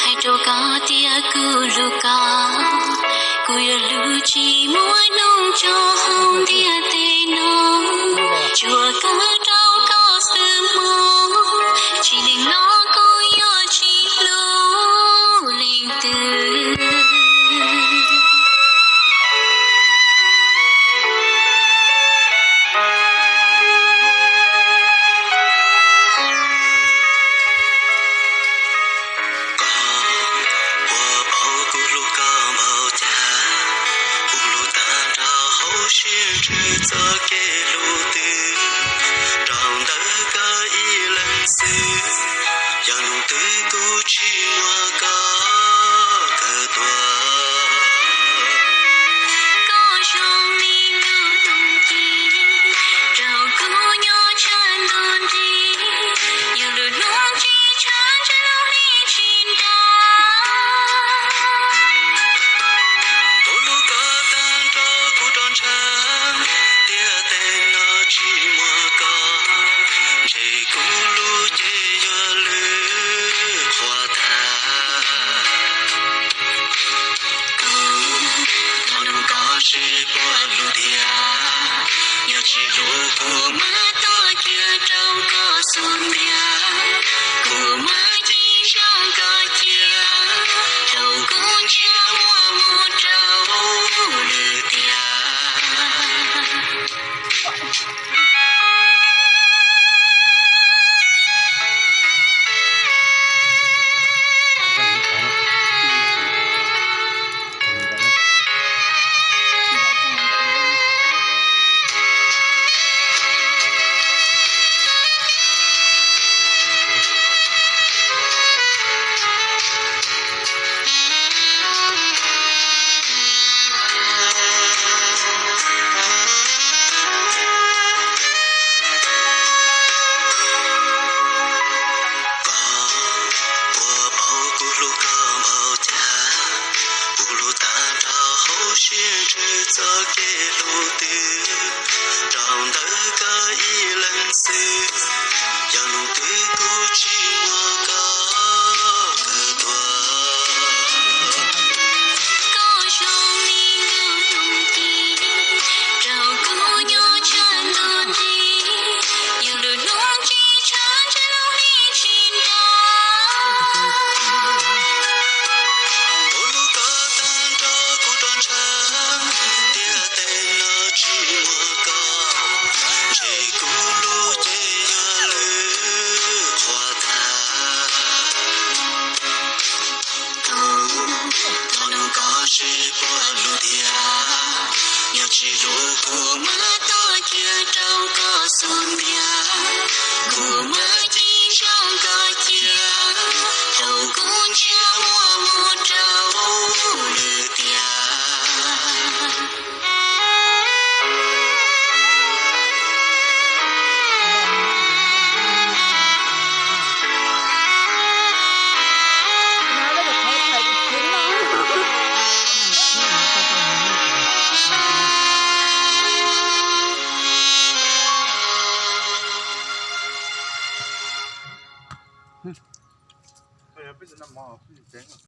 Hais rau koj tias kuv hlub koj, kuv yuav hlub tsis muaj hnub tso hauv ntiaj teb no. Tsuas koj rau koj xwb mog, tsis li no kuv yuav tsis hlub leej twg. Koj puas paub kuv hlub koj npaum cas? Kuv hlub tag nrho hauv siab ntsws txoj kev hlub twg. Rau ntawm koj ib leeg xwb, yog hnub twg kuv tsis muaj